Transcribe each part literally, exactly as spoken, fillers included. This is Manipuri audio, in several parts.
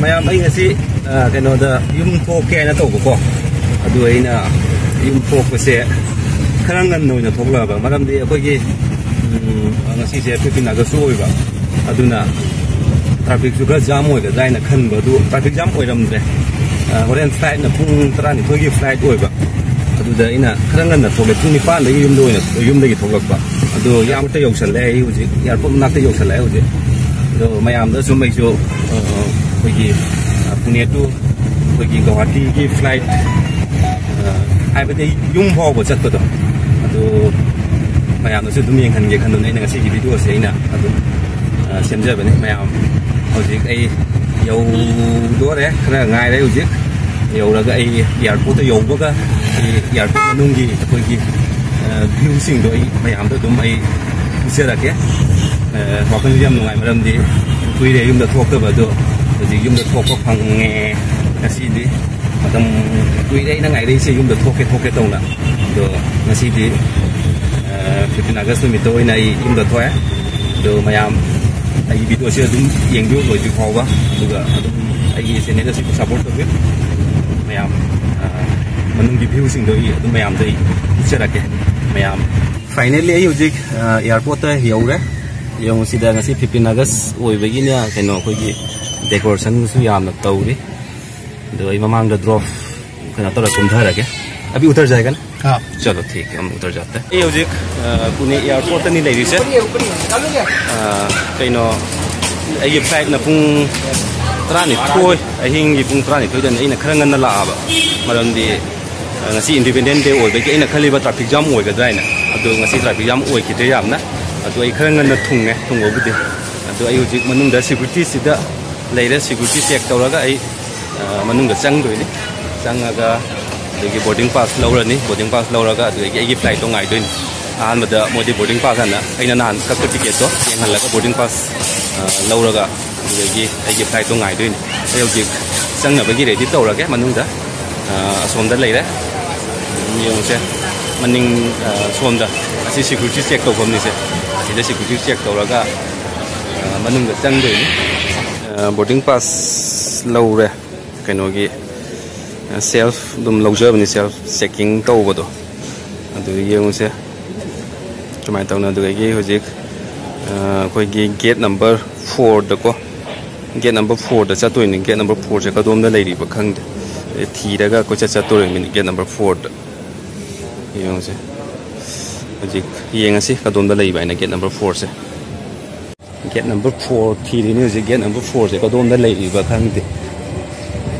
ꯃꯌꯥꯝ, ꯑꯩ ꯉꯁꯤ, ꯑ, ꯀꯩꯅꯣꯗ ꯌꯨꯝ ꯊꯣꯛꯀꯦ ꯍꯥꯏꯅ ꯇꯧꯕꯀꯣ꯫ ꯑꯗꯨ ꯑꯩꯅ ꯌꯨꯝ ꯊꯣꯛꯄꯁꯦ ꯈꯔ ꯉꯟꯅ ꯑꯣꯏꯅ ꯊꯣꯛꯂꯛꯑꯕ, ꯃꯔꯝꯗꯤ ꯑꯩꯈꯣꯏꯒꯤ, ꯎꯝ, ꯉꯁꯤꯁꯦ ꯐꯤꯐꯇꯤꯟ ꯑꯥꯒꯁꯁꯨ ꯑꯣꯏꯕ, ꯑꯗꯨꯅ ꯇ꯭ꯔꯥꯐꯤꯛꯁꯨ ꯈꯔ ꯖꯥꯝ ꯑꯣꯏꯒꯗ꯭ꯔꯥ ꯍꯥꯏꯅ ꯈꯟꯕ, ꯑꯗꯨ ꯇ꯭ꯔꯥꯐꯤꯛ ꯖꯥꯝ ꯑꯣꯏꯔꯝꯗ꯭ꯔꯦ꯫ ꯑ, ꯍꯣꯔꯦꯟ ꯐ꯭ꯂꯥꯏꯠꯅ ꯄꯨꯡ ꯇꯔꯥꯅꯤꯊꯣꯏꯒꯤ ꯐ꯭ꯂꯥꯏꯠ ꯑꯣꯏꯕ, ꯑꯗꯨꯗ ꯑꯩꯅ ꯈꯔ ꯉꯟꯅ ꯊꯣꯛꯂꯛꯑꯦ, ꯄꯨꯡ ꯅꯤꯄꯥꯟꯗꯒꯤ ꯌꯨꯝꯗ ꯑꯣꯏꯅ, ꯌꯨꯝꯗꯒꯤ ꯊꯣꯛꯂꯛꯄ꯫ ꯑꯗꯣ ꯑꯦꯌꯥꯔꯄꯣꯔꯠꯇ ꯌꯧꯁꯜꯂꯛꯑꯦ ꯑꯩ ꯍꯧꯖꯤꯛ, ꯑꯦꯌꯥꯔꯄꯣꯔꯠ ꯃꯅꯥꯛꯇ ꯌꯧꯁꯜꯂꯛꯑꯦ ꯍꯧꯖꯤꯛ꯫ ꯑꯗꯣ ꯃꯌꯥꯝꯗ ꯁꯨꯝ ꯑꯩꯁꯨ, ꯑ, ꯑꯩꯈꯣꯏꯒꯤ, ꯑ, ꯄꯨꯅꯦ to ꯑꯩꯈꯣꯏꯒꯤ ꯒꯧꯍꯥꯇꯤꯒꯤ ꯐ꯭ꯂꯥꯏꯠ, ꯑ, ꯍꯥꯏꯕꯗꯤ ꯑꯩ ꯌꯨꯝ ꯐꯥꯎꯕ ꯆꯠꯄꯗꯣ, ꯑꯗꯨ ꯃꯌꯥꯝꯗꯁꯨ ꯑꯗꯨꯝ ꯌꯦꯡꯍꯟꯒꯦ ꯈꯟꯗꯨꯅ ꯑꯩꯅ ꯉꯁꯤꯒꯤ ꯚꯤꯗꯤꯑꯣꯁꯦ ꯑꯩꯅ ꯑꯗꯨꯝ, ꯑ, ꯁꯦꯝꯖꯕꯅꯤ꯫ ꯃꯌꯥꯝ, ꯍꯧꯖꯤꯛ ꯑꯩ ꯌꯧꯗꯣꯔꯦ, ꯈꯔ ꯉꯥꯏꯔꯦ ꯍꯧꯖꯤꯛ꯫ ꯌꯧꯔꯒ ꯑꯩ ꯑꯦꯌꯥꯔꯄꯣꯔꯠꯇ ꯌꯧꯕꯒ ꯑꯩ ꯑꯦꯌꯥꯔꯄꯣꯔꯠ ꯃꯅꯨꯡꯒꯤ ꯑꯩꯈꯣꯏꯒꯤ, ꯑ, ꯚ꯭ꯌꯨꯁꯤꯡꯗꯣ ꯑꯩ ꯃꯌꯥꯝꯗ ꯑꯗꯨꯝ ꯑꯩ ꯎꯠꯆꯔꯛꯀꯦ꯫ ꯑ, ꯋꯥꯈꯜꯁꯦ ꯌꯥꯝ ꯅꯨꯡꯉꯥꯏ, ꯃꯔꯝꯗꯤ ꯀꯨꯏꯔꯦ ꯌꯨꯝꯗ ꯊꯣꯛꯇꯕ, ꯑꯗꯣ ꯍꯧꯖꯤꯛ ꯌꯨꯝꯗ ꯊꯣꯛꯄ ꯐꯪꯉꯦ ꯉꯁꯤꯗꯤ꯫ ꯃꯇꯝ ꯀꯨꯏꯔꯦ ꯑꯩꯅ ꯉꯥꯏꯔꯛꯏꯁꯦ, ꯌꯨꯝꯗ ꯊꯣꯛꯀꯦ ꯊꯣꯛꯀꯦ ꯇꯧꯅ꯫ ꯑꯗꯣ ꯉꯁꯤꯗꯤ, ꯑ, ꯐꯤꯐꯇꯤꯟ ꯑꯥꯒꯁ ꯅꯨꯃꯤꯠꯇ ꯑꯣꯏꯅ ꯑꯩ ꯌꯨꯝꯗ ꯊꯣꯛꯑꯦ꯫ ꯑꯗꯣ ꯃꯌꯥꯝ ꯑꯩꯒꯤ ꯚꯤꯗꯤꯑꯣꯁꯦ ꯑꯗꯨꯝ ꯌꯦꯡꯕꯤꯌꯨ ꯂꯣꯏꯗ꯭ꯔꯤ ꯐꯥꯎꯕ, ꯑꯗꯨꯒ ꯑꯗꯨꯝ ꯑꯩꯒꯤ ꯆꯦꯅꯦꯜ ꯑꯁꯤꯕꯨ ꯁꯞꯄꯣꯔꯠ ꯇꯧꯕꯤꯌꯨ꯫ ꯃꯌꯥꯝ, ꯑ, ꯃꯅꯨꯡꯒꯤ ꯚ꯭ꯌꯨꯁꯤꯡꯗꯣ ꯑꯩ ꯑꯗꯨꯝ ꯃꯌꯥꯝꯗ ꯑꯩ ꯎꯠꯆꯔꯛꯀꯦ꯫ ꯃꯌꯥꯝ, ꯐꯥꯏꯅꯦꯜꯂꯤ ꯑꯩ ꯍꯧꯖꯤꯛ, ꯑ, ꯑꯦꯌꯥꯔꯄꯣꯔꯠꯇ ꯌꯧꯔꯦ꯫ ꯌꯦꯡꯉꯨ ꯁꯤꯗ, ꯉꯁꯤ ꯐꯤꯐꯇꯤꯟ ꯑꯥꯒꯁ ꯑꯣꯏꯕꯒꯤꯅ ꯀꯩꯅꯣ ꯑꯩꯈꯣꯏꯒꯤ ꯗꯦꯀꯣꯔꯦꯁꯟꯁꯨ ꯌꯥꯝꯅ ꯇꯧꯔꯤ꯫ ꯑꯗꯣ ꯑꯩ ꯃꯃꯥꯡꯗ ꯗ꯭ꯔꯣꯞ ꯀꯩꯅꯣ ꯇꯧꯔ ꯀꯨꯝꯊꯔꯒꯦ꯫ ꯑꯕꯤ ꯎꯇꯔ ꯖꯥꯏꯒꯅ? ꯍꯥ꯫ ꯆꯂꯣ, ꯊꯤꯛ ꯍꯦ, ꯍꯝ ꯎꯇꯔ ꯖꯥꯇꯦ ꯍꯦ꯫ ꯑꯩ ꯍꯧꯖꯤꯛ, ꯑ, ꯄꯨꯅꯦ ꯑꯦꯌꯥꯔꯄꯣꯔꯠꯇꯅꯤ ꯂꯩꯔꯤꯁꯦ꯫ ꯑ, ꯀꯩꯅꯣ, ꯑꯩꯒꯤ ꯐ꯭ꯂꯥꯏꯠꯅ ꯄꯨꯡ ꯇꯔꯥꯅꯤꯊꯣꯏ, ꯑꯍꯤꯡꯒꯤ ꯄꯨꯡ ꯇꯔꯥꯅꯤꯊꯣꯏꯗꯅꯤ꯫ ꯑꯩꯅ ꯈꯔ ꯉꯟꯅ ꯂꯥꯛꯑꯕ, ꯃꯔꯝꯗꯤ, ꯑ, ꯉꯁꯤ ꯏꯟꯗꯤꯄꯦꯟꯗꯦꯟꯁ ꯗꯦ ꯑꯣꯏꯕꯒꯤ ꯑꯩꯅ ꯈꯜꯂꯤꯕ ꯇ꯭ꯔꯥꯐꯤꯛ ꯖꯥꯝ ꯑꯣꯏꯒꯗ꯭ꯔꯥ ꯍꯥꯏꯅ꯫ ꯑꯗꯣ ꯉꯁꯤ ꯇ꯭ꯔꯥꯐꯤꯛ ꯖꯥꯝ ꯑꯣꯏꯈꯤꯗ꯭ꯔꯦ ꯌꯥꯝꯅ꯫ ꯑꯗꯣ ꯑꯩ ꯈꯔ ꯉꯟꯅ ꯊꯨꯡꯉꯦ, ꯊꯨꯡꯕꯕꯨꯗꯤ꯫ ꯑꯗꯣ ꯑꯩ ꯍꯧꯖꯤꯛ ꯃꯅꯨꯡꯗ ꯁꯦꯀ꯭ꯌꯨꯔꯤꯇꯤꯁꯤꯗ ꯂꯩꯔꯦ, ꯁꯦꯀ꯭ꯌꯨꯔꯤꯇꯤ ꯆꯦꯛ ꯇꯧꯔꯒ ꯑꯩ, ꯑ, ꯃꯅꯨꯡꯗ ꯆꯪꯗꯣꯏꯅꯤ꯫ ꯆꯪꯉꯒ ꯑꯗꯒꯤ ꯕꯣꯔꯗꯤꯡ ꯄꯥꯁ ꯂꯧꯔꯅꯤ, ꯕꯣꯔꯗꯤꯡ ꯄꯥꯁ ꯂꯧꯔꯒ ꯑꯗꯨꯗꯒꯤ ꯑꯩꯒꯤ ꯐ꯭ꯂꯥꯏꯠꯇꯣ ꯉꯥꯏꯗꯣꯏꯅꯤ꯫ ꯑꯍꯥꯟꯕꯗ ꯃꯣꯏꯗꯤ ꯕꯣꯔꯗꯤꯡ ꯄꯥꯁ ꯍꯥꯟꯅ, ꯑꯩꯅ ꯅꯍꯥꯟ ꯀꯛꯄ ꯇꯤꯀꯦꯠꯇꯣ ꯌꯦꯡꯍꯜꯂꯒ ꯕꯣꯔꯗꯤꯡ ꯄꯥꯁ, ꯑ, ꯂꯧꯔꯒ ꯑꯗꯨꯗꯒꯤ ꯑꯩꯒꯤ ꯐ꯭ꯂꯥꯏꯠꯇꯣ ꯉꯥꯏꯗꯣꯏꯅꯤ꯫ ꯑꯩ ꯍꯧꯖꯤꯛ ꯆꯪꯅꯕꯒꯤ ꯔꯦꯗꯤ ꯇꯧꯔꯒꯦ ꯃꯅꯨꯡꯗ꯫ ꯑ, ꯑꯁꯣꯝꯗ ꯂꯩꯔꯦ꯫ ꯌꯦꯡꯉꯨꯁꯦ, ꯃꯅꯤꯡ, ꯑ, ꯁꯣꯝꯗ꯫ ꯑꯁꯤ ꯁꯦꯀ꯭ꯌꯨꯔꯤꯇꯤ ꯆꯦꯛ ꯇꯧꯐꯝꯅꯤꯁꯦ꯫ ꯑꯁꯤꯗ ꯁꯦꯀ꯭ꯌꯨꯔꯤꯇꯤ ꯆꯦꯛ ꯇꯧꯔꯒ, ꯑ, ꯃꯅꯨꯡꯗ ꯆꯪꯗꯣꯏꯅꯤ꯫ ꯑ, ꯕꯣꯔꯗꯤꯡ ꯄꯥꯁ ꯂꯧꯔꯦ꯫ ꯀꯩꯅꯣꯒꯤ, ꯁꯦꯜꯐ ꯑꯗꯨꯝ ꯂꯧꯖꯕꯅꯤ, ꯁꯦꯜꯐ ꯆꯦꯛꯀꯤꯡ ꯇꯧꯕꯗꯣ꯫ ꯑꯗꯨ ꯌꯦꯡꯉꯨꯁꯦ ꯀꯃꯥꯏꯅ ꯇꯧꯅ꯫ ꯑꯗꯨꯗꯒꯤ ꯍꯧꯖꯤꯛ, ꯑ, ꯑꯩꯈꯣꯏꯒꯤ ꯒꯦꯠ ꯅꯝꯕꯔ ꯐꯣꯔꯗꯀꯣ, ꯒꯦꯠ ꯅꯝꯕꯔ ꯐꯣꯔꯗ ꯆꯠꯇꯣꯏꯅꯤ꯫ ꯒꯦꯠ ꯅꯝꯕꯔ ꯐꯣꯔꯁꯦ ꯀꯗꯣꯝꯗ ꯂꯩꯔꯤꯕ ꯈꯪꯗꯦ꯫ ꯊꯤꯔꯒ ꯀꯣꯏꯆꯠ ꯆꯠꯇꯣꯔꯤꯕꯅꯤ ꯒꯦꯠ ꯅꯝꯕꯔ ꯐꯣꯔꯗ꯫ ꯌꯦꯡꯉꯨꯁꯦ, ꯍꯧꯖꯤꯛ ꯌꯦꯡꯉꯁꯤ ꯀꯗꯣꯝꯗ ꯂꯩꯕ ꯍꯥꯏꯅ ꯒꯦꯠ ꯅꯝꯕꯔ ꯐꯣꯔꯁꯦ꯫ ꯒꯦꯠ ꯅꯝꯕꯔ ꯐꯣꯔ ꯊꯤꯔꯤꯅꯤ ꯍꯧꯖꯤꯛ꯫ ꯒꯦꯠ ꯅꯝꯕꯔ ꯐꯣꯔꯁꯦ ꯀꯗꯣꯝꯗ ꯂꯩꯔꯤꯕ ꯈꯪꯗꯦ꯫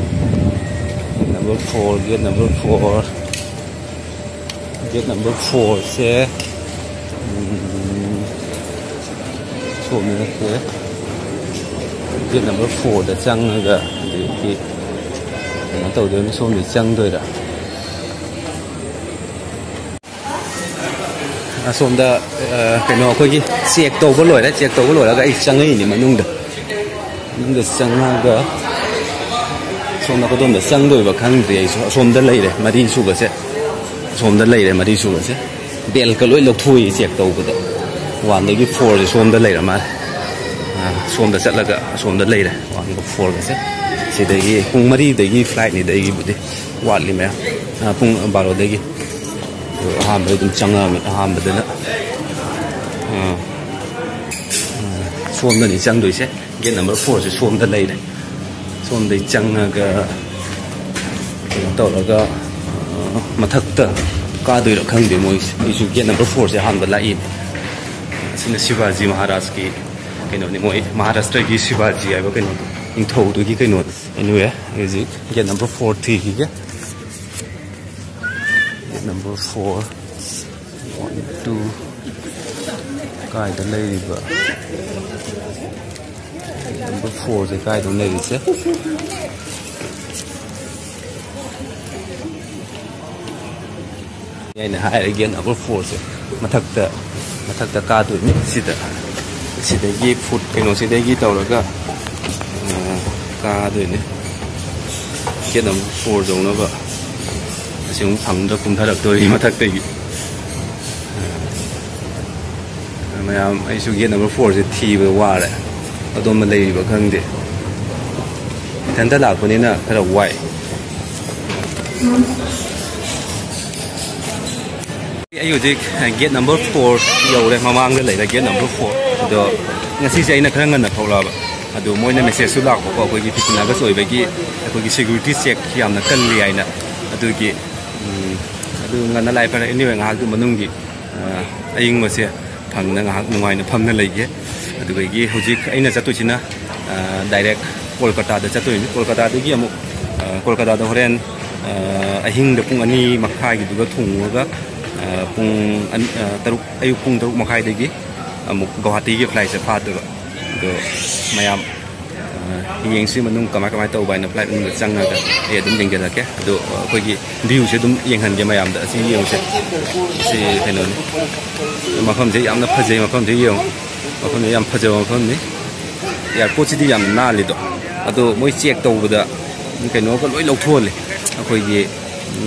Gate number four, gate number four, gate number ꯐꯣꯔꯁꯦ, ꯎꯝ, ꯁꯣꯝꯗ ꯅꯠꯇꯦ꯫ ꯒꯦꯠ ꯅꯝꯕꯔ ꯐꯣꯔꯗ ꯆꯪꯉꯒ ꯑꯗꯒꯤ ꯀꯩꯅꯣ ꯇꯧꯗꯣꯏꯅꯤ, ꯁꯣꯝꯗ ꯆꯪꯗꯣꯏꯔꯥ? ꯑꯁꯣꯝꯗ, ꯑ, ꯀꯩꯅꯣ, ꯑꯩꯈꯣꯏꯒꯤ ꯆꯦꯛ ꯇꯧꯕ ꯂꯣꯏꯔꯦ꯫ ꯆꯦꯛ ꯇꯧꯕ ꯂꯣꯏꯔꯒ ꯑꯩ ꯆꯪꯉꯛꯏꯅꯤ ꯃꯅꯨꯡꯗ꯫ ꯃꯅꯨꯡꯗ ꯆꯪꯉꯒ ꯁꯣꯝꯗ ꯀꯗꯣꯝꯗ ꯆꯪꯗꯣꯏꯕ ꯈꯪꯗ꯭ꯔꯤ ꯑꯩꯁꯨ꯫ ꯑꯁꯣꯝꯗ ꯂꯩꯔꯦ ꯃꯔꯤ ꯁꯨꯕꯁꯦ꯫ ꯑꯁꯣꯝꯗ ꯂꯩꯔꯦ ꯃꯔꯤ ꯁꯨꯕꯁꯦ꯫ ꯕꯦꯜꯀ ꯂꯣꯏ ꯂꯧꯊꯣꯛꯏ ꯆꯦꯛ ꯇꯧꯕꯗ꯫ ꯋꯥꯟꯗꯒꯤ ꯐꯣꯔꯁꯦ ꯁꯣꯝꯗ ꯂꯩꯔ ꯃꯥꯜꯂꯦ꯫ ꯑ, ꯁꯣꯝꯗ ꯆꯠꯂꯒ ꯑꯁꯣꯝꯗ ꯂꯩꯔꯦ ꯋꯥꯟꯒ ꯐꯣꯔꯒꯁꯦ꯫ ꯁꯤꯗꯒꯤ ꯄꯨꯡ ꯃꯔꯤꯗꯒꯤ ꯐ꯭ꯂꯥꯏꯠꯅꯤꯗ ꯑꯩꯒꯤꯕꯨꯗꯤ꯫ ꯋꯥꯠꯂꯤ ꯃꯌꯥꯝ꯫ ꯑ, ꯄꯨꯡ ꯕꯥꯔꯣꯗꯒꯤ꯫ ꯑꯗꯣ ꯑꯍꯥꯟꯕꯗ ꯑꯗꯨꯝ ꯆꯪꯉꯛꯑꯃꯤ꯫ ꯑꯍꯥꯟꯕꯗꯅ, ꯑ, ꯑ, ꯁꯣꯝꯗꯅꯤ ꯆꯪꯗꯣꯏꯁꯦ꯫ ꯒꯦꯠ ꯅꯝꯕꯔ ꯐꯣꯔꯁꯦ ꯁꯣꯝꯗ ꯂꯩꯔꯦ꯫ ꯁꯣꯝꯗꯩ ꯆꯪꯉꯒ ꯀꯩꯅꯣ ꯇꯧꯔꯒ, ꯑ, ꯃꯊꯛꯇ ꯀꯥꯗꯣꯏꯔꯥ ꯈꯪꯗꯦ ꯃꯣꯏꯁꯦ꯫ ꯑꯩꯁꯨ ꯒꯦꯠ ꯅꯝꯕꯔ ꯐꯣꯔꯁꯦ ꯑꯍꯥꯟꯕ ꯂꯥꯛꯏꯅꯦ꯫ ꯑꯁꯤꯅ ꯁꯤꯕꯥꯖꯤ ꯃꯍꯥꯔꯥꯖꯀꯤ ꯀꯩꯅꯣꯅꯤ, ꯃꯣꯏ ꯃꯍꯥꯔꯥꯁꯇ꯭ꯔꯒꯤ ꯁꯤꯕꯥꯖꯤ ꯍꯥꯏꯕ ꯀꯩꯅꯣꯗꯣ, ꯅꯤꯡꯊꯧꯗꯨꯒꯤ ꯀꯩꯅꯣꯗꯣ꯫ Anyway, ꯍꯧꯖꯤꯛ ꯒꯦꯠ ꯅꯝꯕꯔ ꯐꯣꯔ ꯊꯤꯈꯤꯒꯦ꯫ Gate number four, one, two, ꯀꯥꯏꯗ ꯂꯩꯔꯤꯕ? ꯒꯦꯠ ꯅꯝꯕꯔ ꯐꯣꯔꯁꯦ ꯀꯥꯏꯗꯅꯣ ꯂꯩꯔꯤꯁꯦ? ꯑꯩꯅ ꯍꯥꯏꯔꯦ, ꯒꯦꯠ ꯅꯝꯕꯔ ꯐꯣꯔꯁꯦ ꯃꯊꯛꯇ, ꯃꯊꯛꯇ ꯀꯥꯗꯣꯏꯅꯤ꯫ ꯁꯤꯗ, ꯁꯤꯗꯒꯤ ꯐꯨꯠ ꯀꯩꯅꯣꯁꯤꯗꯒꯤ ꯇꯧꯔꯒ, ꯑ, ꯀꯥꯗꯣꯏꯅꯤ꯫ ꯒꯦꯠ ꯅꯝꯕꯔ ꯐꯣꯔ ꯌꯧꯅꯕ꯫ ꯑꯁꯤ ꯑꯃꯨꯛ ꯐꯪꯗ꯭ꯔ ꯀꯨꯝꯊꯔꯛꯇꯣꯔꯤ ꯃꯊꯛꯇꯒꯤ꯫ ꯃꯌꯥꯝ, ꯑꯩꯁꯨ ꯒꯦꯠ ꯅꯝꯕꯔ ꯐꯣꯔꯁꯦ ꯊꯤꯕꯗ ꯋꯥꯔꯦ꯫ ꯑꯗꯣꯝꯗ ꯂꯩꯔꯤꯕ ꯈꯪꯗꯦ꯫ ꯏꯊꯟꯇ ꯂꯥꯛꯄꯅꯤꯅ ꯈꯔ ꯋꯥꯏ꯫ ꯑꯩ ꯍꯧꯖꯤꯛ gate number four ꯌꯧꯔꯦ, ꯃꯃꯥꯡꯗ ꯂꯩꯔꯦ gate number four꯫ ꯑꯗꯣ ꯉꯁꯤꯁꯦ ꯑꯩꯅ ꯈꯔ ꯉꯟꯅ ꯊꯣꯛꯂꯛꯑꯕ, ꯑꯗꯣ ꯃꯣꯏꯅ messageꯁꯨ ꯂꯥꯛꯄꯀꯣ, ꯑꯩꯈꯣꯏꯒꯤ fifteen August ꯑꯣꯏꯕꯒꯤ ꯑꯩꯈꯣꯏꯒꯤ security check ꯌꯥꯝꯅ ꯀꯜꯂꯤ ꯍꯥꯏꯅ꯫ ꯑꯗꯨꯒꯤ, ꯎꯝ, ꯑꯗꯨ ꯉꯟꯅ ꯂꯥꯛꯑꯦ, ꯐꯔꯦ꯫ Anyway, ꯉꯥꯏꯍꯥꯛꯇꯨ ꯃꯅꯨꯡꯒꯤ, ꯑ, ꯑꯏꯪꯕꯁꯦ ꯐꯪꯅ ꯉꯥꯏꯍꯥꯛ ꯅꯨꯡꯉꯥꯏꯅ ꯐꯝꯅ ꯂꯩꯒꯦ꯫ ꯑꯗꯨꯗꯒꯤ ꯍꯧꯖꯤꯛ ꯑꯩꯅ ꯆꯠꯇꯣꯏꯁꯤꯅ, ꯑ, direct ꯀꯣꯜꯀꯇꯥꯗ ꯆꯠꯇꯣꯏꯅꯤ꯫ ꯀꯣꯜꯀꯇꯥꯗꯒꯤ ꯑꯃꯨꯛ, ꯑ, ꯀꯣꯜꯀꯇꯥꯗ ꯍꯣꯔꯦꯟ, ꯑ, ꯑꯍꯤꯡꯗ ꯄꯨꯡ ꯑꯅꯤ ꯃꯈꯥꯏꯒꯤꯗꯨꯒ ꯊꯨꯡꯉꯒ, ꯑ, ꯄꯨꯡ ꯑꯅꯤ, ꯑ, ꯇꯔꯨꯛ, ꯑꯌꯨꯛ ꯄꯨꯡ ꯇꯔꯨꯛ ꯃꯈꯥꯏꯗꯒꯤ ꯑꯃꯨꯛ ꯒꯧꯍꯥꯇꯤꯒꯤ flightꯁꯦ ꯐꯥꯗꯣꯏꯕ꯫ ꯑꯗꯣ ꯃꯌꯥꯝ, ꯑ, ꯌꯦꯡꯁꯤ ꯃꯅꯨꯡ ꯀꯃꯥꯏ ꯀꯃꯥꯏ ꯇꯧꯕ ꯍꯥꯏꯅ flight ꯃꯅꯨꯡꯗ ꯆꯪꯉꯒ ꯑꯩ ꯑꯗꯨꯝ ꯌꯦꯡꯖꯔꯛꯀꯦ꯫ ꯑꯗꯣ ꯑꯩꯈꯣꯏꯒꯤ viewꯁꯦ ꯑꯗꯨꯝ ꯌꯦꯡꯍꯟꯒꯦ ꯃꯌꯥꯝꯗ꯫ ꯑꯁꯤ ꯌꯦꯡꯉꯨꯁꯦ꯫ ꯁꯤ ꯀꯩꯅꯣꯅꯤ꯫ ꯃꯐꯝꯁꯦ ꯌꯥꯝꯅ ꯐꯖꯩ꯫ ꯃꯐꯝꯁꯦ ꯌꯦꯡꯉꯨ꯫ ꯃꯐꯝꯁꯦ ꯌꯥꯝ ꯐꯖꯕ ꯃꯐꯝꯅꯤ꯫ Airportꯁꯤꯗꯤ ꯌꯥꯝ ꯅꯥꯜꯂꯤꯗꯣ꯫ ꯑꯗꯣ ꯃꯣꯏ check ꯇꯧꯕꯗ ꯀꯩꯅꯣꯒ ꯂꯣꯏ ꯂꯧꯊꯣꯛꯍꯜꯂꯦ꯫ ꯑꯩꯈꯣꯏꯒꯤ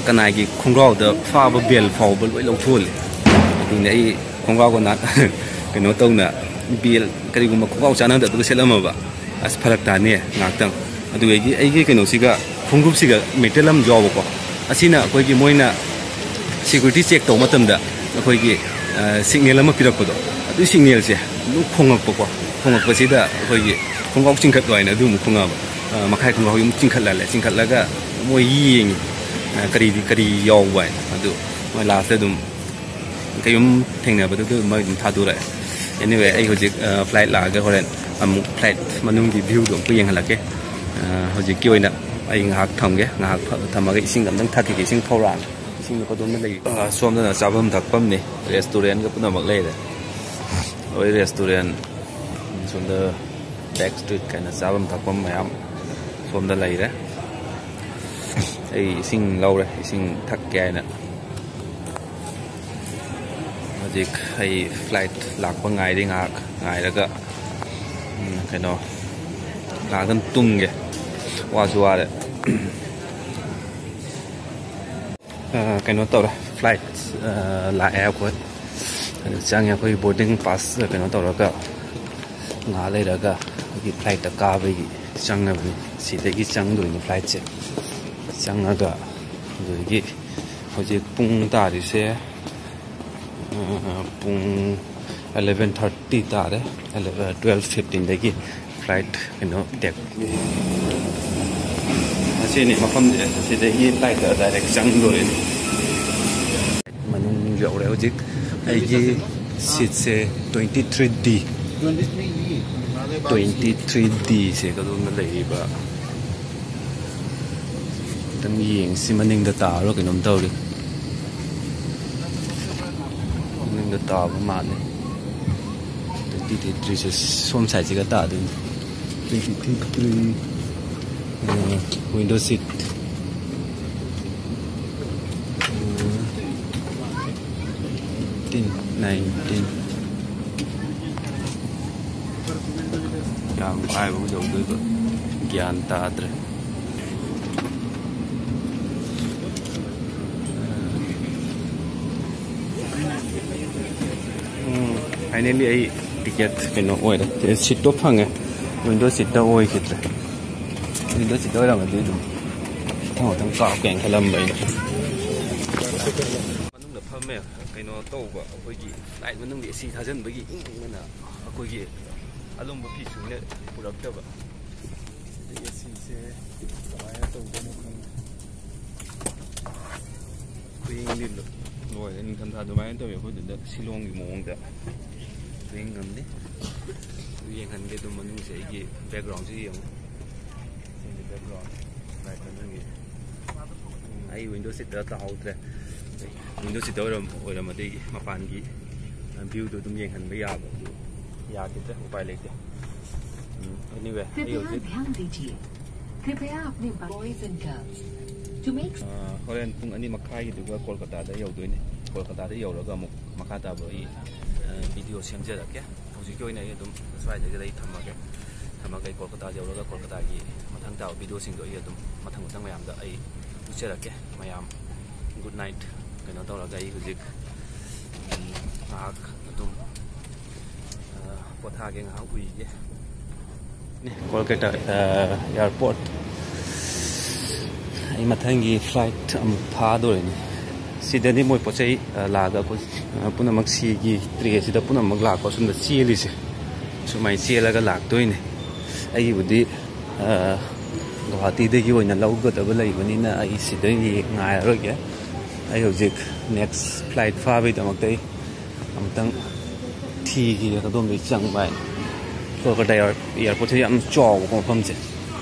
ꯀꯅꯥꯒꯤ ꯈꯣꯡꯒ꯭ꯔꯥꯎꯗ ꯐꯥꯕ belt ꯐꯥꯎꯕ ꯂꯣꯏ ꯂꯧꯊꯣꯛꯍꯜꯂꯦ꯫ ꯑꯗꯨꯅꯦ ꯑꯩ ꯈꯣꯡꯒ꯭ꯔꯥꯎꯒ ꯅꯥ-, ꯀꯩꯅꯣ ꯇꯧꯅ, belt ꯀꯔꯤꯒꯨꯝꯕ ꯈꯣꯡꯒ꯭ꯔꯥꯎ ꯆꯥꯟꯅꯗꯕꯗꯨꯒ ꯁꯦꯠꯂꯝꯃꯕ, ꯑꯁ, ꯐꯔꯛ ꯇꯥꯅꯤ ꯉꯥꯏꯍꯥꯛꯇꯪ꯫ ꯑꯗꯨꯗꯒꯤ ꯑꯩꯒꯤ ꯀꯩꯅꯣꯁꯤꯒ, ꯈꯣꯡꯎꯞꯁꯤꯒ metal ꯑꯃ ꯌꯥꯎꯕꯀꯣ, ꯑꯁꯤꯅ ꯑꯩꯈꯣꯏꯒꯤ ꯃꯣꯏꯅ security check ꯇꯧꯕ ꯃꯇꯝꯗ ꯑꯩꯈꯣꯏꯒꯤ, ꯑ, signal ꯑꯃ ꯄꯤꯔꯛꯄꯗꯣ, ꯑꯗꯨꯒꯤ signalꯁꯦ ꯑꯗꯨꯝ ꯈꯣꯡꯉꯛꯄꯀꯣ꯫ ꯈꯣꯡꯉꯛꯄꯁꯤꯗ ꯑꯩꯈꯣꯏꯒꯤ ꯈꯣꯡꯒ꯭ꯔꯥꯎ ꯆꯤꯡꯈꯠꯂꯣ ꯍꯥꯏꯅ ꯑꯗꯨ ꯑꯃꯨꯛ ꯈꯣꯡꯉꯛꯑꯕ꯫ ꯑ, ꯃꯈꯥꯏ ꯈꯣꯡꯒ꯭ꯔꯥꯎ ꯑꯃꯨꯛ ꯆꯤꯡꯈꯠꯍꯜꯂꯦ꯫ ꯆꯤꯡꯈꯠꯂꯒ ꯃꯣꯏ ꯌꯦꯡꯉꯤ, ꯑ, ꯀꯔꯤꯗꯤ, ꯀꯔꯤ ꯌꯥꯎꯕ ꯍꯥꯏꯅ꯫ ꯑꯗꯨ ꯃꯣꯏ lastꯇ ꯑꯗꯨꯝ ꯀꯩꯒꯨꯝ ꯊꯦꯡꯅꯕꯗꯨꯗ ꯃꯣꯏ ꯑꯗꯨꯝ ꯊꯥꯗꯣꯔꯛꯑꯦ꯫ Anyway, ꯑꯩ ꯍꯧꯖꯤꯛ, ꯑ, flight ꯂꯥꯛꯑꯒ ꯍꯣꯔꯦꯟ ꯑꯃꯨꯛ flight ꯃꯅꯨꯡꯒꯤ viewꯗꯣ ꯑꯃꯨꯛ ꯌꯦꯡꯍꯜꯂꯛꯀꯦ꯫ ꯑ, ꯍꯧꯖꯤꯛꯀꯤ ꯑꯣꯏꯅ ꯑꯩ ꯉꯥꯏꯍꯥꯛ ꯊꯝꯒꯦ꯫ ꯉꯥꯏꯍꯥꯛ ꯐ-, ꯊꯝꯃꯒ ꯏꯁꯤꯡ ꯑꯝꯇꯪ ꯊꯛꯈꯤꯒꯦ꯫ ꯏꯁꯤꯡ ꯐꯧꯔꯥꯡ, ꯏꯁꯤꯡꯗꯣ ꯀꯗꯣꯝꯗ ꯂꯩ? ꯑ, ꯁꯣꯝꯗꯅ ꯆꯥꯐꯝ ꯊꯛꯐꯝꯅꯤ, restaurantꯒ ꯄꯨꯝꯅꯃꯛ ꯂꯩꯔꯦ꯫ ꯍꯣꯏ, restaurant, ꯁꯣꯝꯗ back street ꯀꯥꯏꯅ ꯆꯥꯐꯝ ꯊꯛꯐꯝ ꯃꯌꯥꯝ ꯁꯣꯝꯗ ꯂꯩꯔꯦ꯫ ꯑꯩ ꯏꯁꯤꯡ ꯂꯧꯔꯦ, ꯏꯁꯤꯡ ꯊꯛꯀꯦ ꯍꯥꯏꯅ꯫ ꯍꯧꯖꯤꯛ ꯑꯩ flight ꯂꯥꯛꯄ ꯉꯥꯏꯔꯤ꯫ ꯉꯥꯏꯍꯥꯛ ꯉꯥꯏꯔꯒ, ꯎꯝ, ꯀꯩꯅꯣ, ꯉꯥꯏꯍꯥꯛꯇꯪ ꯇꯨꯝꯒꯦ, ꯋꯥꯁꯨ ꯋꯥꯔꯦ꯫ ꯑ, ꯀꯩꯅꯣ ꯇꯧꯔꯦ, flight, ꯑ, ꯂꯥꯛꯑꯦ ꯑꯩꯈꯣꯏ꯫ ꯑꯗꯨ ꯆꯪꯉꯦ, ꯑꯩꯈꯣꯏ boarding pass ꯀꯩꯅꯣ ꯇꯧꯔꯒ ꯉꯥꯏꯍꯥꯛ ꯂꯩꯔꯒ ꯑꯩꯈꯣꯏꯒꯤ flightꯇ ꯀꯥꯕꯒꯤ ꯆꯪꯅꯕꯅꯤ꯫ ꯁꯤꯗꯒꯤ ꯆꯪꯗꯣꯏꯅꯤ ꯐ꯭ꯂꯥꯏꯠꯁꯦ꯫ ꯆꯪꯉꯒ ꯑꯗꯨꯗꯒꯤ ꯍꯧꯖꯤꯛ ꯄꯨꯡ ꯇꯥꯔꯤꯁꯦ, ꯑ, ꯄꯨꯡ ꯑꯦꯂꯦꯚꯦꯟ ꯊꯥꯔꯇꯤ ꯇꯥꯔꯦ꯫ ꯑꯦꯂꯦꯚꯦꯟ, ꯇꯨꯋꯦꯜꯐ ꯐꯤꯐꯇꯤꯟꯗꯒꯤ ꯐ꯭ꯂꯥꯏꯠ ꯀꯩꯅꯣ ꯇꯦꯛ꯫ ꯑꯁꯤꯅꯤ ꯃꯐꯝꯁꯦ, ꯁꯤꯗꯒꯤ ꯐ꯭ꯂꯥꯏꯠꯇ ꯗꯥꯏꯔꯦꯛ ꯆꯪꯗꯣꯔꯤꯅꯤ꯫ ꯃꯅꯨꯡ ꯌꯧꯔꯦ ꯍꯧꯖꯤꯛ꯫ ꯑꯩꯒꯤ ꯁꯤꯠꯁꯦ ꯇ꯭ꯋꯦꯟꯇꯤ ꯊ꯭ꯔꯤ ꯗꯤ꯫ ꯇ꯭ꯋꯦꯟꯇꯤ ꯊ꯭ꯔꯤ ꯗꯤꯁꯦ ꯀꯗꯣꯝꯗ ꯂꯩꯔꯤꯕ? ꯈꯤꯇꯪ ꯌꯦꯡꯁꯤ, ꯃꯅꯤꯡꯗ ꯇꯥꯕ꯭ꯔꯥ ꯀꯩꯅꯣꯝ ꯇꯧꯔꯤ꯫ ꯃꯅꯤꯡꯗ ꯇꯥꯕ ꯃꯥꯜꯂꯦ꯫ ꯇ꯭ꯋꯦꯟꯇꯤ ꯊ꯭ꯔꯤꯁꯦ ꯁꯣꯝ ꯁꯥꯏꯠꯁꯤꯒ ꯇꯥꯗꯣꯏꯅꯤ꯫ Twenty three, window seat. Eighteen, nineteen. ꯀꯌꯥꯝ ꯀꯥꯏꯕ ꯌꯧꯗꯣꯏꯕ ꯒ꯭ꯌꯥꯟ ꯇꯥꯗ꯭ꯔꯦ꯫ ꯎꯝ, finally ꯑꯩ ꯇꯤꯀꯦꯠ ꯀꯩꯅꯣ ꯑꯣꯏꯔꯦ, ꯁꯤꯠꯇꯣ ꯐꯪꯉꯦ꯫ ꯋꯤꯟꯗꯣ ꯁꯤꯠꯇ ꯑꯣꯏꯈꯤꯗ꯭ꯔꯦ꯫ ꯋꯤꯟꯗꯣ ꯁꯤꯠꯇ ꯑꯣꯏꯔꯝꯃꯗꯤ ꯑꯗꯨꯝ ꯃꯊꯪ ꯃꯊꯪ ꯀꯥꯞꯀꯦꯅ ꯈꯜꯂꯝꯕ ꯑꯩꯅ꯫ ꯃꯅꯨꯡꯗ ꯐꯝꯃꯦ, ꯀꯩꯅꯣ ꯇꯧꯕ, ꯑꯩꯈꯣꯏꯒꯤ ꯐ꯭ꯂꯥꯏꯠ ꯃꯅꯨꯡꯗ ꯑꯦ ꯁꯤ ꯊꯥꯖꯤꯟꯕꯒꯤ ꯏꯪꯕꯅ ꯑꯩꯈꯣꯏꯒꯤ ꯑꯂꯨꯝꯕ ꯐꯤ ꯁꯨꯡꯅ ꯄꯨꯔꯛꯇꯕ꯫ ꯑꯗꯩ ꯑꯦ ꯁꯤꯁꯦ ꯀꯃꯥꯏꯅ ꯇꯧꯗꯣꯏꯅꯣ ꯈꯪꯗꯦ꯫ ꯈꯨꯏꯪꯗꯤ ꯂꯣꯏꯔꯦ, ꯅꯤꯡꯊꯝꯊꯥ ꯑꯗꯨꯃꯥꯏꯅ ꯇꯧꯋꯤ ꯑꯩꯈꯣꯏꯗꯨꯗ, ꯁꯤꯂꯣꯡꯒꯤ ꯃꯑꯣꯡꯗ ꯈꯨꯏꯪ ꯑꯃꯅꯤ꯫ ꯑꯗꯨ ꯌꯦꯡꯍꯟꯒꯦ ꯑꯗꯨꯝ ꯃꯅꯨꯡꯁꯦ, ꯑꯩꯒꯤ ꯕꯦꯛꯒ꯭ꯔꯥꯎꯟꯁꯦ ꯌꯦꯡꯉꯨ꯫ ꯁꯤꯒꯤ ꯕꯦꯛꯒ꯭ꯔꯥꯎꯟ ꯂꯥꯏꯠ ꯃꯅꯨꯡꯒꯤ꯫ ꯑꯩ ꯋꯤꯟꯗꯣ ꯁꯤꯠꯇ ꯇꯥꯍꯧꯗ꯭ꯔꯦ꯫ ꯋꯤꯟꯗꯣ ꯁꯤꯠꯇ ꯑꯣꯏꯔꯝ-, ꯑꯣꯏꯔꯝꯃꯗꯤ ꯃꯄꯥꯟꯒꯤ ꯚ꯭ꯌꯨꯗꯣ ꯑꯗꯨꯝ ꯌꯦꯡꯍꯟꯕ ꯌꯥꯕ, ꯑꯗꯨ ꯌꯥꯈꯤꯗ꯭ꯔꯦ, ꯎꯄꯥꯏ ꯂꯩꯇꯦ꯫ ꯎꯝ, anyway, ꯑꯩ कृपया ꯍꯧꯖꯤꯛ ध्यान दीजिए। कृपया अपने boys and girls to make a, ꯍꯣꯔꯦꯟ ꯄꯨꯡ ꯑꯅꯤ ꯃꯈꯥꯏꯒꯤꯗꯨꯒ ꯀꯣꯜꯀꯇꯥꯗ ꯌꯧꯗꯣꯏꯅꯦ꯫ ꯀꯣꯜꯀꯇꯥꯗ ꯌꯧꯔꯒ ꯑꯃꯨꯛ ꯃꯈꯥ ꯇꯥꯕ ꯑꯩ, ꯑ, ꯚꯤꯗꯤꯑꯣ ꯁꯦꯝꯖꯔꯛꯀꯦ꯫ ꯍꯧꯖꯤꯛꯀꯤ ꯑꯣꯏꯅ ꯑꯩ ꯑꯗꯨꯝ ꯁ꯭ꯋꯥꯏꯗꯒꯤ ꯑꯩ ꯊꯝꯃꯒꯦ꯫ ꯊꯝꯃꯒ ꯑꯩ ꯀꯣꯜꯀꯇꯥ ꯌꯧꯔꯒ ꯀꯣꯜꯀꯇꯥꯒꯤ ꯃꯊꯪ ꯇꯥꯕ ꯚꯤꯗꯤꯑꯣꯁꯤꯡꯗꯣ ꯑꯩ ꯑꯗꯨꯝ ꯃꯊꯪ ꯃꯊꯪ ꯃꯌꯥꯝꯗ ꯑꯩ ꯎꯠꯆꯔꯛꯀꯦ꯫ ꯃꯌꯥꯝ ꯒꯨꯗ ꯅꯥꯏꯠ꯫ ꯀꯩꯅꯣ ꯇꯧꯔꯒ ꯑꯩ ꯍꯧꯖꯤꯛ, ꯎꯝ, ꯉꯥꯏꯍꯥꯛ ꯑꯗꯨꯝ, ꯑ, ꯄꯣꯊꯥꯒꯦ, ꯉꯥꯏꯍꯥꯛ ꯎꯏꯒꯦ꯫ ꯀꯣꯜꯀꯇꯥ ꯑꯦꯌꯥꯔꯄꯣꯔꯠ꯫ ꯑꯩ ꯃꯊꯪꯒꯤ ꯐ꯭ꯂꯥꯏꯠ ꯑꯃꯨꯛ ꯐꯥꯗꯣꯔꯤꯅꯤ꯫ ꯁꯤꯗꯗꯤ ꯃꯣꯏ ꯄꯣꯠ ꯆꯩ ꯂꯥꯛꯑꯒ ꯑꯩꯈꯣꯏ ꯄꯨꯝꯅꯃꯛ ꯁꯤꯒꯤ ꯇ꯭ꯔꯦꯁꯤꯗ ꯄꯨꯝꯅꯃꯛ ꯂꯥꯛꯄ ꯁꯣꯝꯗ ꯆꯦꯜꯂꯤꯁꯦ ꯁꯨꯃꯥꯏꯅ ꯆꯦꯜꯂꯒ ꯂꯥꯛꯇꯣꯏꯅꯦ꯫ ꯑꯩꯒꯤꯕꯨꯗꯤ ꯒꯨꯋꯥꯍꯥꯇꯤꯗꯒꯤ ꯑꯣꯏꯅ ꯂꯧꯒꯗꯕ ꯂꯩꯕꯅꯤꯅ ꯑꯩ ꯁꯤꯗꯒꯤ ꯉꯥꯏꯔꯔꯣꯏꯒꯦ꯫ ꯑꯩ ꯍꯧꯖꯤꯛ ꯅꯦꯛꯁ ꯐ꯭ꯂꯥꯏꯠ ꯐꯥꯕꯒꯤꯗꯃꯛꯇ ꯑꯩ ꯑꯃꯨꯛꯇꯪ ꯊꯤꯈꯤꯒꯦ ꯀꯗꯣꯝꯗꯒꯤ ꯆꯪꯕ ꯍꯥꯏꯅ꯫ ꯀꯣꯜꯀꯇꯥ ꯑꯦꯌꯥꯔꯄꯣꯔꯠꯁꯦ ꯌꯥꯝ ꯆꯥꯎꯕꯀꯣ ꯃꯐꯝꯁꯦ꯫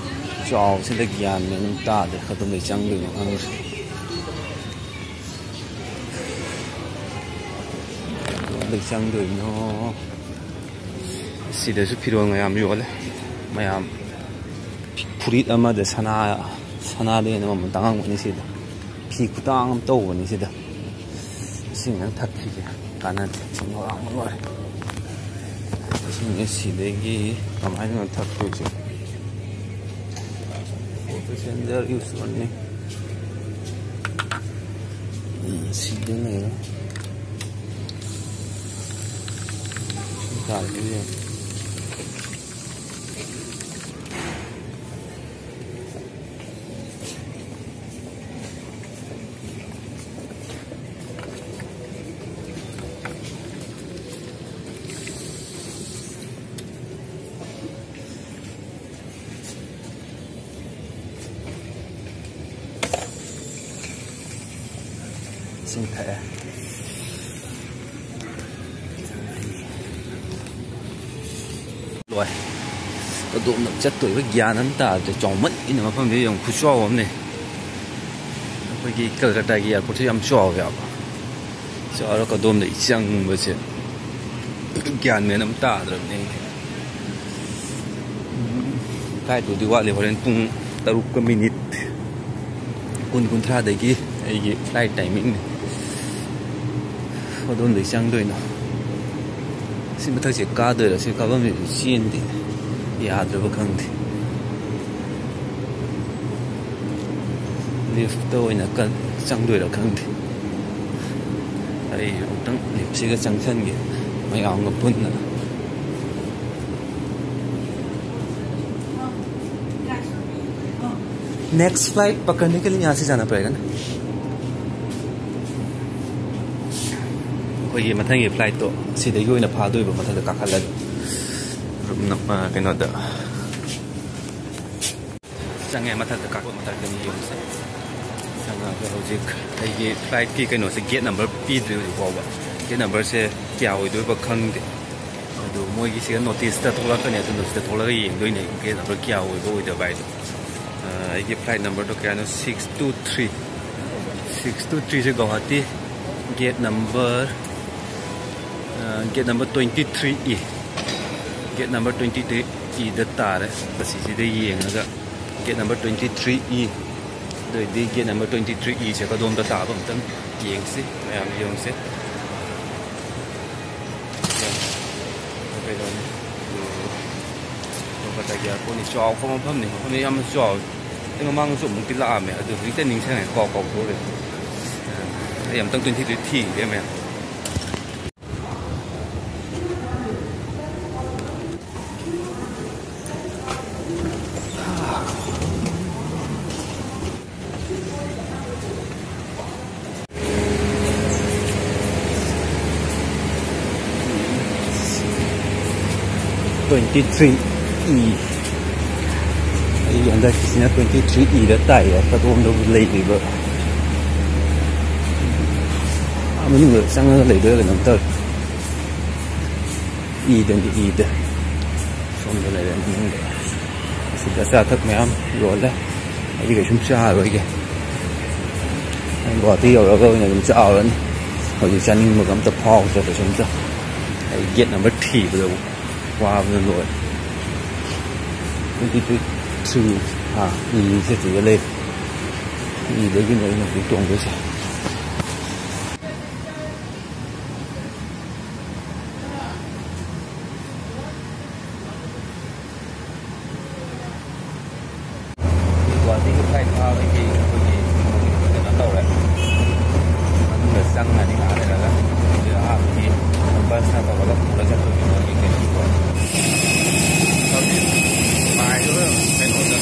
ꯆꯥꯎꯕꯁꯤꯗ ꯒ꯭ꯌꯥꯟ ꯃꯦꯟ ꯑꯃ ꯇꯥꯗꯦ ꯀꯗꯣꯝꯗꯒꯤ ꯆꯪꯗꯣꯏꯅꯣ ꯈꯪꯗ꯭ꯔꯦ꯫ ꯀꯗꯣꯝꯗꯒꯤ ꯆꯪꯗꯣꯏꯅꯣ? ꯁꯤꯗꯁꯨ ꯐꯤꯔꯣꯜ ꯃꯌꯥꯝ ꯌꯣꯜꯂꯦ꯫ ꯃꯌꯥꯝ ꯐꯨꯔꯤꯠ ꯑꯃꯗ ꯁꯅꯥ, ꯁꯅꯥꯗ ꯍꯦꯟꯅ ꯃꯃꯜ ꯇꯥꯡꯉꯝꯒꯅꯤ ꯁꯤꯗ꯫ ꯐꯤ ꯈꯨꯇꯥꯡ ꯑꯃ ꯇꯧꯕꯅꯤ ꯁꯤꯗ꯫ ꯏꯁꯤꯡ ꯑꯃ ꯊꯛꯈꯤꯒꯦ꯫ ꯀꯥꯟꯅꯗꯦ꯫ ꯏꯁꯤꯡ ꯂꯣꯏꯔ ꯂꯣꯏꯔꯦ꯫ ꯏꯁꯤꯡꯁꯦ ꯁꯤꯗꯒꯤ ꯀꯃꯥꯏꯅ ꯊꯛꯇꯣꯏꯁꯦ? Photo sensor use only. ꯎꯝ, ꯁꯤꯗ ꯂꯩꯔꯦ꯫ ꯁꯤ ꯀꯥꯟꯁꯤꯗ ꯏꯁꯤꯡ ꯊꯛꯑꯦ꯫ ꯂꯣꯏ꯫ ꯀꯗꯣꯝꯗ ꯆꯠꯇꯣꯏꯕ ꯒ꯭ꯌꯥꯟ ꯑꯃ ꯇꯥꯗ꯭ꯔꯦ꯫ ꯆꯥꯎꯃꯟꯒꯤꯅ ꯃꯐꯝꯗꯨ ꯌꯥꯝ ꯈꯨꯆꯥꯎ ꯑꯃꯅꯦ꯫ ꯑꯩꯈꯣꯏꯒꯤ ꯀꯜꯀꯇꯥꯒꯤ ꯑꯦꯌꯥꯔꯄꯣꯔꯠꯁꯦ ꯌꯥꯝ ꯆꯥꯎꯋꯦꯕ꯫ ꯆꯥꯎꯔ ꯀꯗꯣꯝꯗ ꯆꯪꯕꯁꯦ ꯒ꯭ꯌꯥꯟ ꯃꯦꯟ ꯑꯃ ꯇꯥꯗ꯭ꯔꯕꯅꯦ꯫ ꯐ꯭ꯂꯥꯏꯠꯄꯨꯗꯤ ꯋꯥꯠꯂꯤ, ꯍꯣꯔꯦꯟ ꯄꯨꯡ ꯇꯔꯨꯛꯀ ꯃꯤꯅꯤꯠ ꯀꯨꯟ, ꯀꯨꯟꯊ꯭ꯔꯥꯗꯒꯤ ꯑꯩꯒꯤ ꯐ꯭ꯂꯥꯏꯠ ꯇꯥꯏꯃꯤꯡꯅꯤ꯫ ꯀꯗꯣꯝꯗꯒꯤ ꯆꯪꯗꯣꯏꯅꯣ? ꯁꯤ ꯃꯊꯛꯁꯦ ꯀꯥꯗꯣꯏꯔꯥ? ꯁꯤ ꯀꯥꯐꯝꯁꯤꯁꯨ ꯆꯦꯟꯗꯦ, ꯌꯥꯗ꯭ꯔꯕ ꯈꯪꯗꯦ꯫ ꯂꯤꯐꯇ ꯑꯣꯏꯅ ꯀ-, ꯆꯪꯗꯣꯏꯔꯥ ꯈꯪꯗꯦ꯫ ꯑꯩ ꯑꯃꯨꯛꯇꯪ ꯂꯤꯐꯁꯤꯒ ꯆꯪꯁꯟꯒꯦ ꯃꯌꯥꯝꯒ ꯄꯨꯟꯅ꯫ Next flight पकड़ने के लिए यहाँ से जाना पड़ेगा ना? ꯑꯩꯈꯣꯏꯒꯤ ꯃꯊꯪꯒꯤ flightꯇꯣ ꯁꯤꯗꯒꯤ ꯑꯣꯏꯅ ꯐꯥꯗꯣꯏꯕ, ꯃꯊꯛꯇ ꯀꯥꯈꯠꯂꯒ꯫ ꯔꯨꯝ ꯅꯝ-, ꯑ, ꯀꯩꯅꯣꯗ ꯆꯪꯉꯦ, ꯃꯊꯛꯇ ꯀꯥꯈꯠ-, ꯃꯊꯛꯇꯅꯤ ꯌꯦꯡꯉꯤꯁꯦ꯫ ꯆꯪꯉꯒ ꯍꯧꯖꯤꯛ ꯑꯩꯒꯤ flightꯀꯤ ꯀꯩꯅꯣꯁꯦ, gate number ꯄꯤꯗ꯭ꯔꯤ ꯍꯧꯖꯤꯛ ꯐꯥꯎꯕ꯫ Gate numberꯁꯦ ꯀꯌꯥ ꯑꯣꯏꯗꯣꯏꯕ ꯈꯪꯗꯦ꯫ ꯑꯗꯨ ꯃꯣꯏꯒꯤ ꯁꯤꯗ noticeꯇ ꯊꯣꯛꯂꯛꯀꯅꯤ, ꯑꯗꯨ noticeꯇ ꯊꯣꯛꯂꯛꯑꯒ ꯌꯦꯡꯗꯣꯏꯅꯦ gate number ꯀꯌꯥ ꯑꯣꯏꯕ ꯑꯣꯏꯗꯕ ꯍꯥꯏꯗꯣ꯫ ꯑ, ꯑꯩꯒꯤ flight numberꯗꯣ ꯀꯌꯥꯅꯣ? Six two three꯫ Six two threeꯁꯦ Guwahati, gate number, ꯑ, gate number twenty three E꯫ Gate number twenty three Eꯗ ꯇꯥꯔꯦ꯫ ꯑꯁꯤꯁꯤꯗ ꯌꯦꯡꯉꯒ gate number twenty three E꯫ ꯑꯗꯨ ꯑꯣꯏꯗꯤ gate number twenty three Eꯁꯦ ꯀꯗꯣꯝꯗ ꯇꯥꯕ ꯑꯝꯇꯪ ꯌꯦꯡꯁꯤ, ꯃꯌꯥꯝ ꯌꯦꯡꯁꯦ꯫ ꯀꯩꯅꯣꯅꯤ, ꯎꯝ, ꯀꯣꯜꯀꯇꯥꯒꯤ airportꯅꯤ꯫ ꯆꯥꯎꯕ ꯃꯐꯝꯅꯤ, ꯃꯐꯝꯗꯤ ꯌꯥꯝꯅ ꯆꯥꯎꯋꯤ꯫ ꯑꯩ ꯃꯃꯥꯡꯗꯁꯨ ꯑꯃꯨꯛꯇꯤ ꯂꯥꯛꯑꯝꯃꯦ, ꯑꯗꯨ ꯍꯧꯖꯤꯛꯇ ꯅꯤꯡꯁꯤꯡꯉꯦ, ꯀꯥꯎ ꯀꯥꯎꯊꯣꯛꯎꯔꯦ꯫ ꯑꯩ ꯑꯝꯇꯪ twenty three ꯊꯤꯒꯦ ꯃꯌꯥꯝ꯫ Twenty three E꯫ ꯑꯩ ꯍꯟꯗꯛꯀꯤꯁꯤꯅ twenty three Eꯗ ꯇꯥꯏꯌꯦ꯫ ꯀꯗꯣꯝꯗꯕꯨ ꯂꯩꯔꯤꯕ? ꯑꯥ, ꯃꯅꯨꯡꯗ ꯆꯪꯉꯒ ꯂꯩꯗꯣꯏꯔꯥ ꯀꯩꯅꯣꯝ ꯇꯧꯔꯦ꯫ Eꯗꯅꯤ, Eꯗ꯫ ꯁꯣꯝꯗ ꯂꯩꯔꯦ ꯃꯅꯨꯡꯗ꯫ ꯑꯁꯤꯗ ꯑꯆꯥ ꯑꯊꯛ ꯃꯌꯥꯝ ꯌꯣꯜꯂꯦ꯫ ꯑꯩꯗꯤ ꯀꯩꯁꯨꯝ ꯆꯥꯔꯣꯏꯒꯦ꯫ ꯑꯩ ꯒꯨꯍꯥꯇꯤ ꯌꯧꯔꯒ ꯑꯣꯏꯅ ꯑꯗꯨꯝ ꯆꯥꯔꯅꯤ꯫ ꯍꯧꯖꯤꯛ ꯆꯥꯅꯤꯡꯕꯒ ꯑꯝꯇ ꯐꯥꯎꯗ꯭ꯔꯦ ꯀꯩꯁꯨꯝꯇ꯫ ꯑꯩ gate number ꯊꯤꯕꯗ ꯋꯥꯕꯅ ꯂꯣꯏꯔꯦ꯫ Twenty three, ꯑꯥ, Eꯁꯦ ꯁꯤꯗ ꯂꯩ꯫ Eꯗꯒꯤꯅꯦ ꯑꯩꯅ ꯍꯧꯖꯤꯛ ꯇꯣꯡꯗꯣꯏꯁꯦ꯫ ꯒꯨꯍꯥꯇꯤꯒꯤ flight ꯐꯥꯕꯒꯤ ꯑꯩꯈꯣꯏꯒꯤ ꯀꯩꯅꯣ ꯇꯧꯔꯦ꯫ ꯃꯅꯨꯡꯗ ꯆꯪꯉꯅꯤ ꯉꯥꯏꯍꯥꯛ ꯂꯩꯔꯒ꯫ ꯑꯗꯨ ꯑꯥꯞꯀꯤ busꯅ ꯇꯧꯔꯒ ꯄꯨꯔ ꯆꯠꯇꯣꯏꯅꯦ ꯃꯣꯏꯒꯤ ꯀꯩꯅꯣꯗꯣ꯫ ꯍꯧꯖꯤꯛ ꯉꯥꯏꯔꯒ ꯀꯩꯅꯣꯗ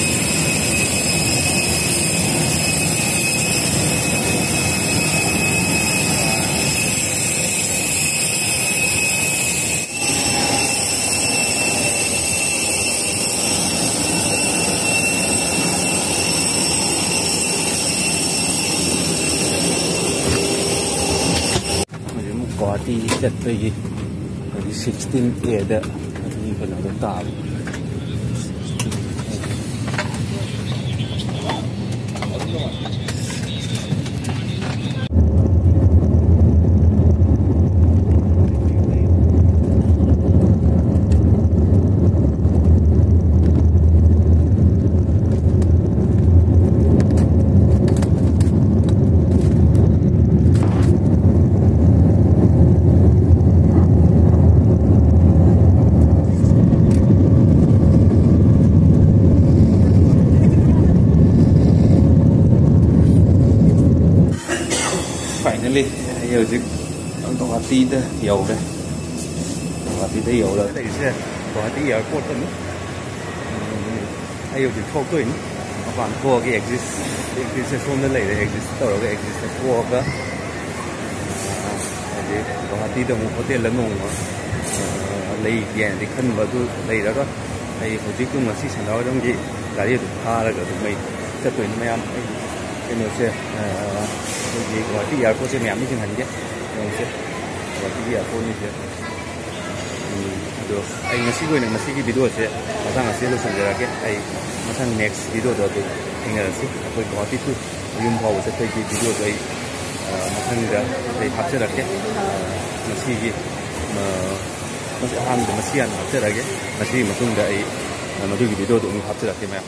ꯇꯤ ꯆꯠꯄꯒꯤ ꯑꯩꯈꯣꯏꯒꯤ ꯁꯤꯛꯁꯇꯤꯟ ꯑꯦꯗ ꯑꯩꯈꯣꯏꯒꯤ ꯀꯩꯅꯣꯗ ꯇꯥꯕ꯫ Finally, ꯑꯩ ꯍꯧꯖꯤꯛ ꯒꯧꯍꯥꯇꯤꯗ ꯌꯧꯔꯦ꯫ ꯒꯧꯍꯥꯇꯤꯗ ꯌꯧꯔꯦ꯫ ꯂꯩꯔꯤꯁꯦ ꯒꯧꯍꯥꯇꯤ ꯑꯦꯌꯥꯔꯄꯣꯔꯠꯇꯅꯤ꯫ ꯑꯩ ꯍꯧꯖꯤꯛ ꯊꯣꯛꯇꯣꯏꯅꯤ꯫ ꯃꯄꯥꯟ ꯊꯣꯛꯑꯒ ꯑꯦꯛꯖꯤꯁ, ꯑꯦꯛꯖꯤꯁꯁꯦ ꯁꯣꯝꯗ ꯂꯩꯔꯦ꯫ ꯑꯦꯛꯖꯤꯁ ꯇꯧꯔꯒ ꯑꯦꯛꯖꯤꯁꯇ ꯊꯣꯛꯑꯒ, ꯑ, ꯍꯥꯏꯗꯤ ꯒꯨꯋꯥꯍꯥꯇꯤꯗ ꯑꯃꯨꯛ ꯍꯣꯇꯦꯜꯗ ꯅꯣꯡꯃ, ꯑ, ꯂꯩꯒꯦꯅꯗꯤ ꯈꯟꯕ ꯑꯗꯨ ꯂꯩꯔꯒ ꯑꯩ ꯍꯧꯖꯤꯛ ꯑꯗꯨꯝ ꯉꯁꯤ ꯁꯅꯥꯍꯣꯏꯔꯣꯝꯒꯤ ꯒꯥꯔꯤ ꯑꯗꯨꯝ ꯐꯥꯔꯒ ꯑꯗꯨꯝ ꯑꯩ ꯆꯠꯇꯣꯏꯅꯤ꯫ ꯃꯌꯥꯝ ꯑꯩ ꯀꯩꯅꯣꯁꯦ, ꯑ, ꯑꯩꯈꯣꯏꯒꯤ ꯒꯨꯋꯥꯍꯥꯇꯤ ꯑꯦꯌꯥꯔꯄꯣꯔꯠꯁꯦ ꯃꯌꯥꯝꯗ ꯌꯦꯡꯍꯟꯒꯦ꯫ ꯌꯦꯡꯉꯨꯁꯦ, ꯒꯨꯋꯥꯍꯥꯇꯤꯒꯤ ꯑꯦꯌꯥꯔꯄꯣꯔꯠꯅꯤꯁꯦ꯫ ꯎꯝ, ꯑꯗꯣ ꯑꯩ ꯉꯁꯤꯒꯤ ꯑꯣꯏꯅ ꯉꯁꯤꯒꯤ ꯚꯤꯗꯤꯑꯣꯁꯦ ꯃꯇꯥꯡ ꯑꯁꯤꯗ ꯂꯣꯏꯁꯤꯟꯖꯔꯒꯦ꯫ ꯑꯩ ꯃꯊꯪ ꯅꯦꯛꯁ ꯚꯤꯗꯤꯑꯣꯗ ꯑꯗꯨ ꯊꯦꯡꯅꯔꯁꯤ꯫ ꯑꯩꯈꯣꯏ ꯒꯨꯋꯥꯍꯥꯇꯤ ꯇꯨ ꯌꯨꯝ ꯐꯥꯎꯕ ꯆꯠꯄꯒꯤ ꯚꯤꯗꯤꯑꯣꯗꯣ ꯑꯩ, ꯑ, ꯃꯊꯪꯗ ꯑꯩ ꯍꯥꯞꯆꯔꯛꯀꯦ꯫ ꯑ, ꯉꯁꯤꯒꯤ, ꯑ, ꯃꯁꯤ ꯑꯍꯥꯟꯕꯗ ꯃꯁꯤ ꯍꯥꯟꯅ ꯍꯥꯞꯆꯔꯛꯑꯒꯦ꯫ ꯃꯁꯤꯒꯤ ꯃꯇꯨꯡꯗ ꯑꯩ, ꯑ, ꯃꯗꯨꯒꯤ ꯚꯤꯗꯤꯑꯣꯗꯣ ꯑꯃꯨꯛ ꯍꯥꯞꯆꯔꯛꯀꯦ ꯃꯌꯥꯝ꯫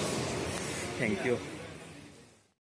Thank you꯫